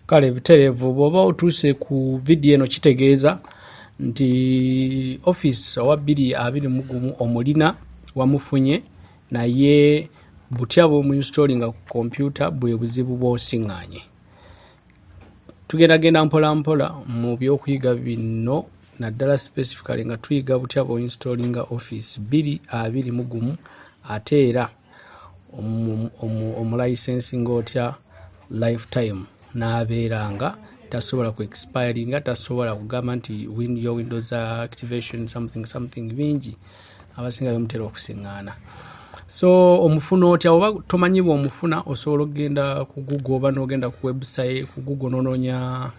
Kale butereevu bw'oba otuuse ku vidiyo eno kitegeeza nti Office owa 2021 omulina wamufunye, naye butya bw'omuinstallinga ku kompyuta bwe buzibu bw'osiŋŋaanye. Tugendagenda mpola mpola mu by'okuyiga bino, naddala specifically nga tuyiga butya bw'oinstallinga Office 2021, ate era omulicensinga otya lifetime n'abeera nga tasobola ku expiringa, tasobola kugamba nti your Windows activation something something, bingi abasinga bemutera okusiŋŋaana. So omufuna otya? Oba tomanyi bw'omufuna, osobola okugenda ku Google oba n'ogenda ku website ku Google n'onoonya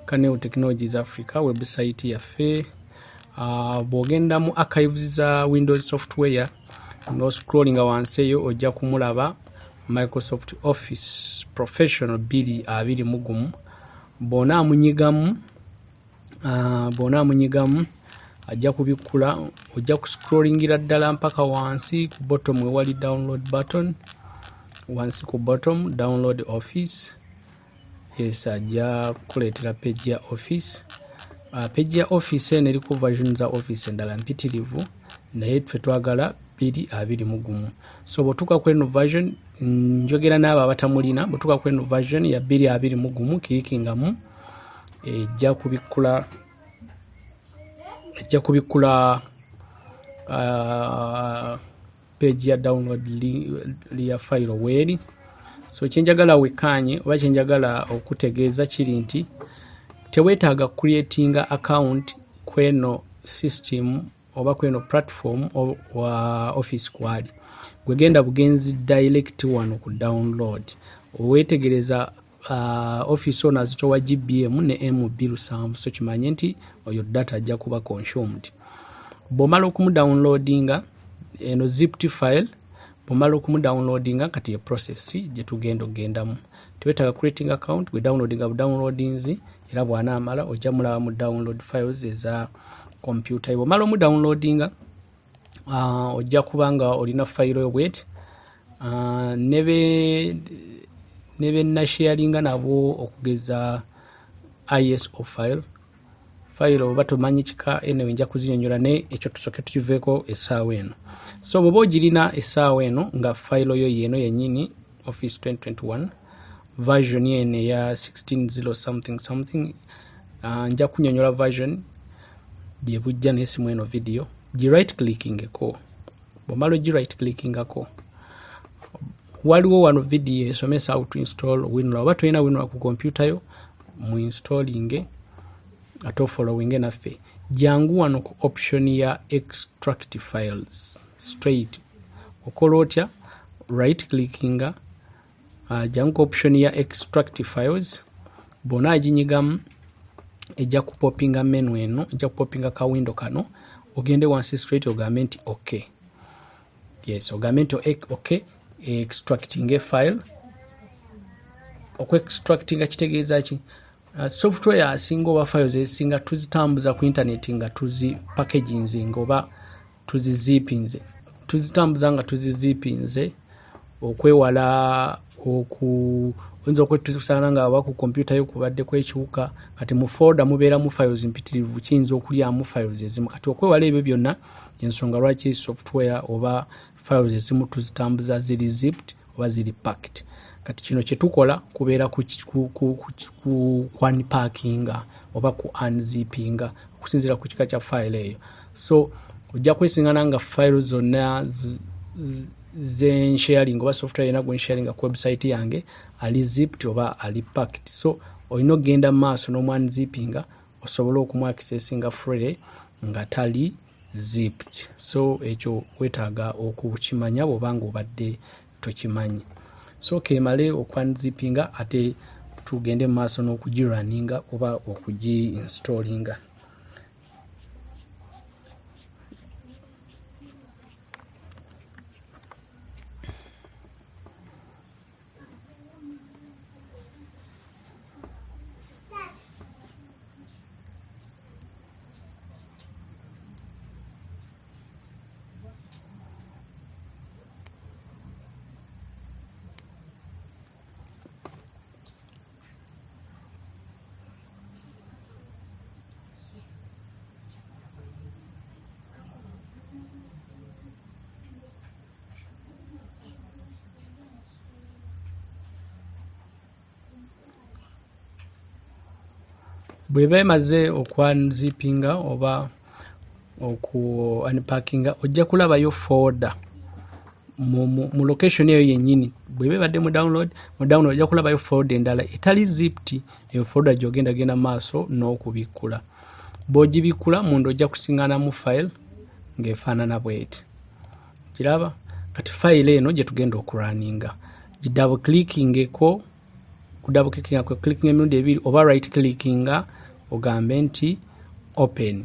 Caneo Technologies Africa website yaffe. Bw'ogenda mu archives za Windows software n'oscrollinga wansi eyo ojja kumulaba Microsoft Office Professional 2021. Bw'onaamunyigamu ajja kubikkula, ojja kuscrollingira ddala mpaka wansi ku bottom ewali download button, wansi ku bottom download Office. Yes, ajja kukuleetera page ya Office. Page ya Office eno eriko version za Office endala mpitirivu, naye ffe twagala 2021. So bw'otuuka ku eno version, njogera n'abo abatamulina, bw'otuuka ku eno version ya 2021 kirikingamu, ejja kubikkula page ya download ya file weeri. So kyenjagala wekkaanye oba kyenjagala okutegeeza kiri nti teweetaaga creatinga account kweno system oba kweno platform wa Office kwali. Gwe genda bugenzi direct wano ku download, weetegereza Office ono azitowa GBM ne MB 7, so kimanye nti oyo data ajja kuba consumed. Bw'omala okumudownloadinga eno zipped file, bw'omala okumudownloadinga, kati ye process gye tugenda okugendamu. Teweetaaga creating account, we downloadinga budownloadings, era bw'anaamala ojja mulaba mu download files eza computer. Bw'omala omudownloadinga, ojja kuba nga olina fayiro yo bweti. Ne be nasharinga nabo okugeza ISO file oba tomanyi kika, anyway nja kuzinyonnyola, naye ekyo tusooke tukiveeko essaawa eno. So bw'oba ogirina essaawa eno nga fayiro yo yeeno yennyini Office 2021 version eno eya 160 something something, nja kunyonnyola version gye bujja, naye si mu eno video. Gi right clickingeko. Bw'omala ogi right clickingako, waliwo wano video esomesa how to install WinRAR. Oba tolina WinRAR ku kompyuta yo, mu installinge ate ofollowinge naffe. Jangu wano ku option ya extract files straight. Okola otya? Right clickinga, jangu ku option ya extract files. Bw'onaaginyigamu ejja kupopinga menu eno, ejja kupopinga ka window kano, ogende wansi straight ogambe nti okay. Yes, ogambe nti okay, extracting a file. Okuextractinga kitegeeza ki? Software asinga oba files ezisinga tuzitambuza ku internet nga tuzi packaginzinga oba tuzizipinze, tuzitambuza nga tuzizipinze okwewala oku oyinza okwetusanga nga oba ku kompyuta yo kubaddeko ekiwuka, kati mu folder mubeeramu files mpitirivu, kiyinza okulyamu files ezimu. Kati okwewala ebyo byonna, ensonga lwaki software oba files ezimu tuzitambuza ziri zipped oba ziri packed. Kati kino kye tukola kubeera ku unpackinga oba ku unzippinga okusinziira ku kika kya file eyo. So ojja kwesiŋŋana nga file zonna ze nsharinga oba software yenna gwe nsharinga ku website yange ali zipped oba ali packed. So olina okugenda mu maaso n'omu unzippinga osobole okumu accessinga freely nga tali zipped. So ekyo weetaaga okukimanya bw'oba ng'obadde tokimanyi. So keemale oku-unzippinga ate tugende mu maaso n'okugirunninga oba okugi-installinga. Bw'eba emaze okwanzipinga oba oku unpackinga, ojja kulabayo folder mu location eyo yennyini. Bw'eba ebadde mu download, mu download ojja kulabayo folder endala etali zipped. Eyo folder gy'ogenda genda maaso n'okubikkula. Bw'ogibikkula, munda ojja kusiŋŋanamu file ng'efaanana bw'eti. Kiraba? Kati file eno gye tugenda okurunninga, gidouble clickingeko. Kudouble clickinga kwe clickinga emirundi ebiri, oba right clickinga ogambe nti open.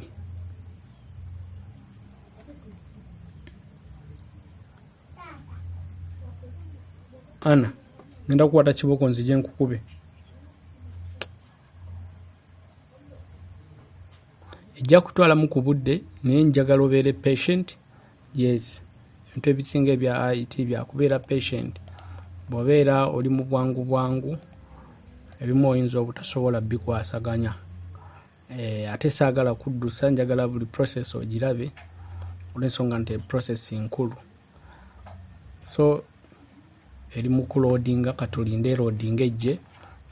Ana ngenda kukwata kiboko nzije nkukube. Ejja kutwalamu ku budde, naye njagala obeere patient. Yes, ebintu ebisinga ebya IT byakubeera patient. Bw'obeera oli mu bwangu bwangu, ebimu oyinza obutasobola bikwasaganya. Ate saagala kuddusa, njagala buli process ogirabe, olw'ensonga nti process nkulu. So eri mu kuloadinga, katulinde loading ejje.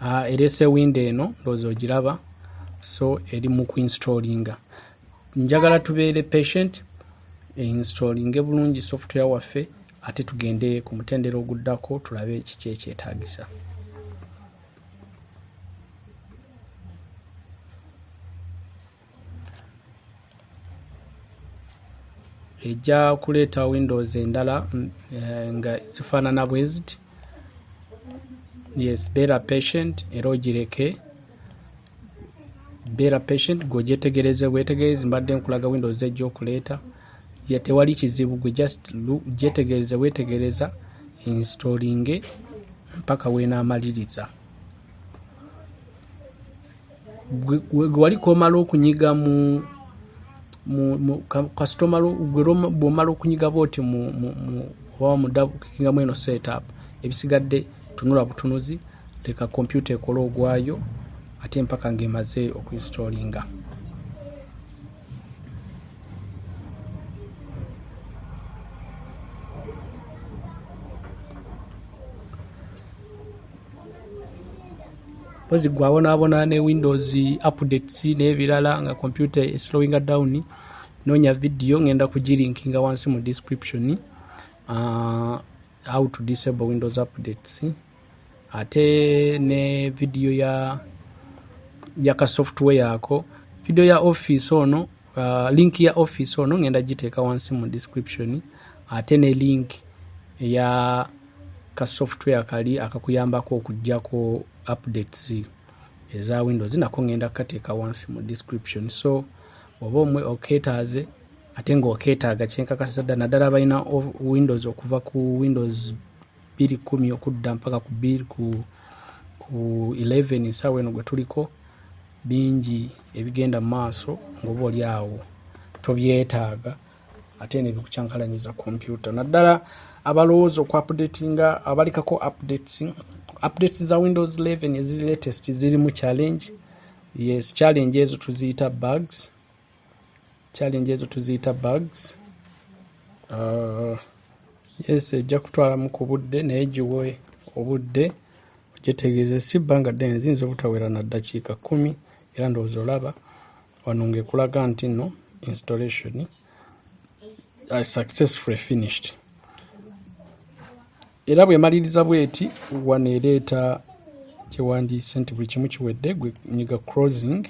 Ereese window eno, ndowooza ogiraba. So eri mu kuinstallinga. Njagala tubeere patient, einstallinge bulungi software waffe, ate tugende ku mutendera oguddako tulabe kiki ekyetaagisa. Ejja kuleeta windows endala nga zifaanana bwe ziti. Yes, beera patient era ogireke. Beera patient, gwe ogyetegereze bwetegerezi. Mbadde nkulaga windows ejja okuleeta ye, tewali kizibu. Gwe just gyetegereze bwetegereza, installinge mpaka weenaamaliriza. Gwe wali komala okunyiga mu kasita bw'omala okunyiga bw'oti mu oba mu double clickingamu eno setup, ebisigadde tunula butunuzi, leka kompyuta ekole ogwayo ate mpaka ng'emaze okuinstallinga. Mpozi gwe abonaabona ne Windows updates n'ebirala nga kompyuta eslowinga down, noonya video, ngenda kugirinkinga wansi mu description, how to disable Windows updates, ate ne video ya ka software ako, video ya Office ono, link ya Office ono ngenda giteeka wansi mu description, ate ne link eya ka software kali akakuyambako okuggyako updates eza Windows nako ngenda kukateeka wansi mu description. So oba omwe okeetaaze ate ng'okeetaaga, kyenkakasiza ddala, naddala abalina Windows okuva ku Windows 2010 okudda mpaka ku bbiri ku 11 essaawa eno gwe tuliko, bingi ebigenda mu maaso ng'oba oli awo tobyetaaga ate ne bikukyankalanyiza kompyuta, naddala abalowooza okuupdatinga, abalikako updates za Windows 11 eziri latest zirimu challenge. Yes, challenge ezo tuziyita bugs. Challenge ezo tuziyita bugs. Yes, ejja kutwalamu ku budde, naye giwe obudde ogyetegereze, si bbanga ddene, ziyinza obutawera na ddakiika 10. Era ndowooza olaba wano ng'ekulaga nti nno installation successfully finished. Era bw'emaliriza bw'eti, wano ereeta kyewandiise nti buli kimu kiwedde. Gwe nyiga closing.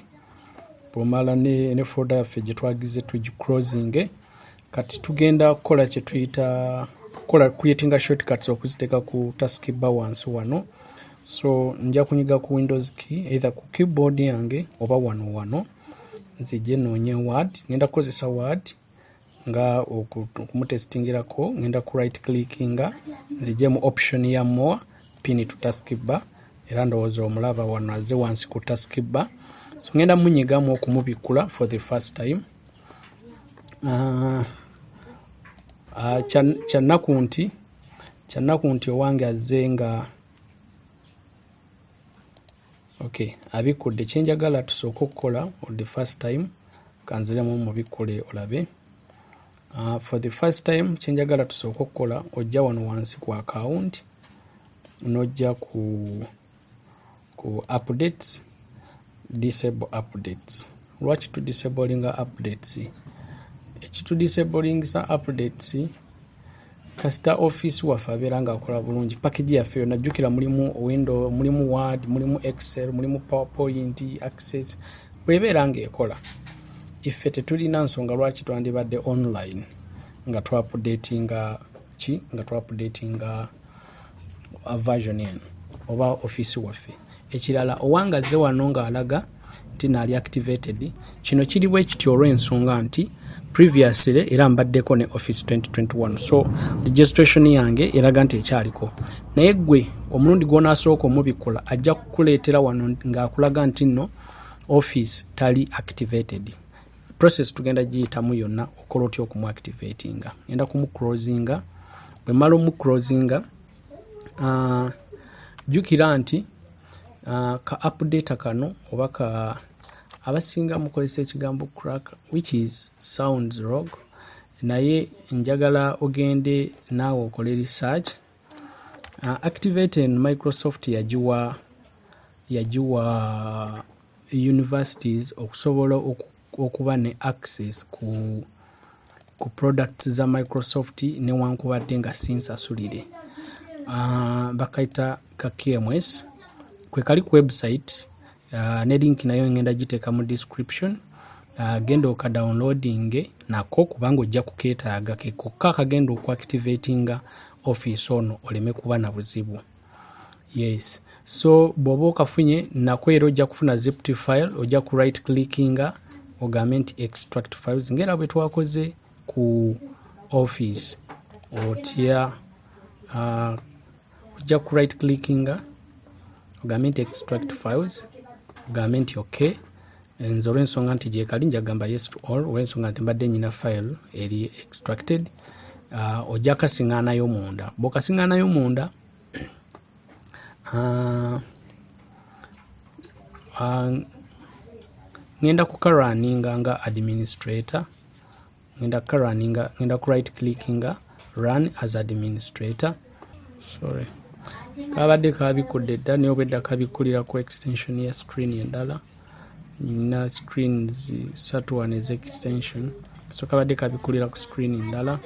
Bw'omala ne folder yaffe gye twagize tugiclosinge. Kati tugenda kukola kye tuyita kukola creatinga shortcuts okuziteeka ku taskbar wansi wano. So nja kunyiga ku Windows key, either ku keyboard yange oba wano nzije noonye Word. Ngenda kukozesa Word nga okumutestingirako. Ngenda ku right clickinga, nzije mu option ya more, pin to taskbar. Era ndowooza omulaba wano azze wansi ku taskbar. So ngenda munyigamu okumubikkula for the first time. Kyannaku nti owange azze nga okay, abikkudde. Kyenjagala tusooke okukola for the first time, kanziremu mubikkule olabe. For the first time, kyenjagala tusooke okukola, ojja wano wansi ku account, n'ojja ku updates. Disable updates. Lwaki tudisablinga updates? Ekitudisablingisa updates, kasita Office waffe abeera ng'akola bulungi, package yaffe yonna, jjukira mulimu Window, mulimu Word, mulimu Excel, mulimu PowerPoint, Access, bw'ebeera ng'ekola, iffe tetulina nsonga lwaki twandibadde online nga twaupdatinga ki, nga twaupdatinga version eno oba Office waffe. Ekirala, owange azze wano ng'alaga nti naali activated. Kino kiri bwe kityo olw'ensonga nti previously era mbaddeko ne Office 2021, so registration yange eraga nti ekyaliko. Naye ggwe omulundi gw'onaasooka omubikkula, ajja kukuleetera wano ng'akulaga nti nno Office tali activated. Process tugenda giyitamu yonna, okola otya okumuactivatinga. Ngenda kumuclosinga. Bwe mmala omuclosinga, jjukira nti ka update kano oba ka abasinga mukozesa ekigambo crack, which is sounds wrong, naye njagala ogende naawe okole research. Activate in Microsoft yagiwa universities okusobola okuba ne access ku products za Microsoft newankubadde nga si nsasulire. Bakayita ka KMS, kwe kali ku website, ne link nayo ngenda giteeka mu description. Genda okadownloadinge nako kubanga ojja kukeetaaga, ke kokka akagenda okuactivatinga Office ono oleme kuba na buzibu. Yes, so bw'oba okafunye nako, era ojja kufuna zipped file, ojja ku right clickinga ogambe nti extract files, ng'era bwe twakoze ku Office. Otya? Ojja ku right clickinga ogambe nti extract files, ogambe nti okay. Nze olw'ensonga nti gyekali, nja kugamba yes to all, olw'ensonga nti mbadde nyina file eri extracted. Ojja kasiŋŋaanayo munda. Bw'okasiŋŋaanayo munda, ngenda kukarunninga nga administrator. Ngenda kukarunninga, ngenda ku right clickinga, run as administrator. Sorry, kabadde kabikudde dda, naye obwedda kabikkulira ku extension ya screen endala. Nina screens ssatu wano eza extension, so kabadde kabikkulira ku screen ndala.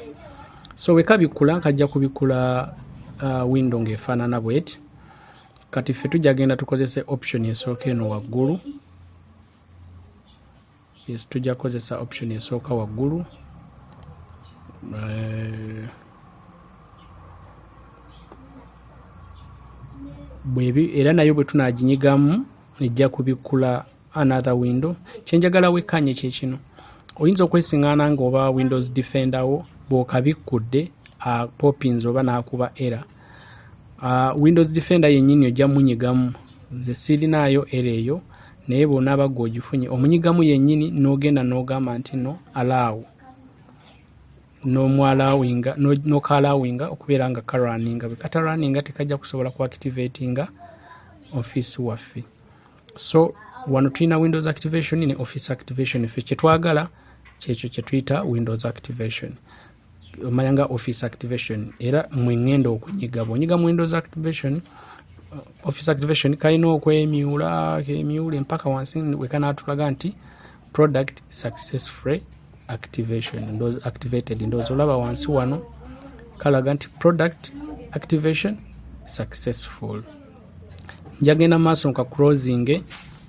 So bwe kabikkula, kajja kubikkula window ng'efaanana bweti. Kati ffe tujja genda tukozese option esooka eno waggulu. Yes, tujja kukozesa option esooka waggulu. Bwebi era nayo bwe tunaaginyigamu ejja kubikkula another window. Kyenjagala wekkaanye kye kino: oyinza okwesiŋŋaana ng'oba Windows Defender wo bw'okabikkudde popins oba n'akuba error. Windows Defender yennyini ojja munyigamu. Nze sirinaayo error eyo, naye bw'onaaba ggwe ogifunye, omunyigamu yennyini n'ogenda n'ogamba nti no allow, n'omuallowinga, n'okallowinga okubeera nga karunninga. Bwe katarunninga, tekajja kusobola ku activatinga Office waffe. So wano tulina Windows activation ne Office activation. Ffe kye twagala kyekyo kye tuyita Windows activation, omanya nga Office activation, era mwe ŋŋenda okunyiga. Bw'onyiga mu Windows activation, Office activation, kalina okwemyula, kemyule mpaka wansi we kanaatulaga nti product successfully activation activated. Ndowooza olaba wansi wano kalaga nti product activation successful. Njagenda maaso nka closing,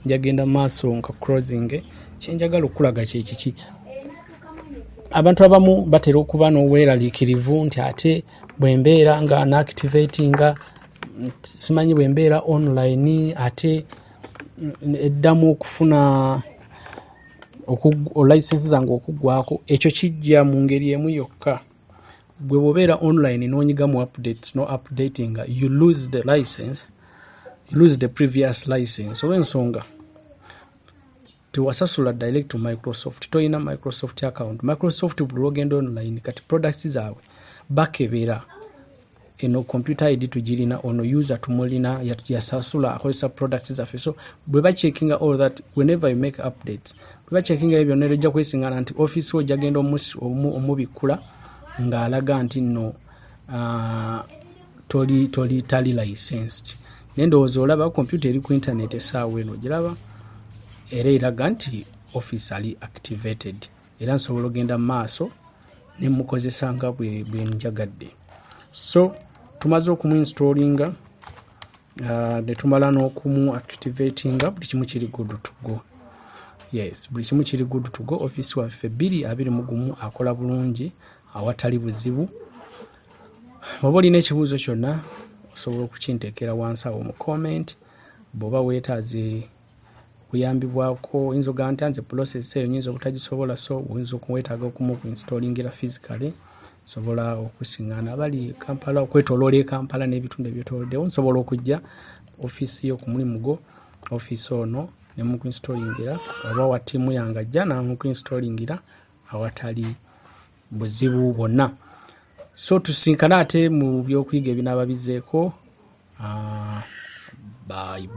njagenda maaso nka closing. Kyenjagala okulaga kyekiki? Abantu abamu batera okuba n'obweraliikirivu nti ate bwe mbeera nga naactivatinga, simanyi bwe mbeera online ate eddamu okufuna license zange okuggwako. Ekyo kijja mu ngeri emu yokka: gwe bw'obeera online n'onyiga mu updates, no updatinga, you lose the license, you lose the previous license, olw'ensonga tewasasula direct to Microsoft, toyina Microsoft account. Microsoft buli lwogenda online, kati products zaabwe bakebera eno computer ID tugirina, ono user tumulina, yasasula, akozesa products zaffe. So bwe bacheckinga all that, whenever you make updates, bwe bacheckinga ebyo byonna, ojja kwesiŋŋana nti office ojja genda omubikkula ng'alaga nti nno toli tali licensed. Naye ndowooza olaba computer eri ku internet essaawa eno, ogiraba? Era eraga nti Office ali activated, era nsobola okugenda mu maaso ne mukozesa nga bwe njagadde. So tumaze okumuinstallinga, ne tumala n'okumu activatinga, buli kimu kiri good to go. Yes, buli kimu kiri good to go. Office waffe 2021 akola bulungi awatali buzibu. Oba olina ekibuuzo kyonna, osobola okukinteekera wansi awo mu comment. Bw'oba weetaaze okuyambibwako, oyinza okugamba nti nze process eyo nyinza obutagisobola, so oyinza okuweetaaga okumuinstallingira physically. Nsobola okusiŋŋaana abali Kampala, okwetooloola e Kampala n'ebitundu ebyetooloddewo, nsobola okujja ofiisi yo ku mulimu gwo, ofiisi ono ne mukuinstallingira, oba wa ttiimu yange ajja n'amukuinstallingira awatali buzibu bwonna. So tusinkane ate mu byokuyiga ebinaaba bizzeeko. Bye bye.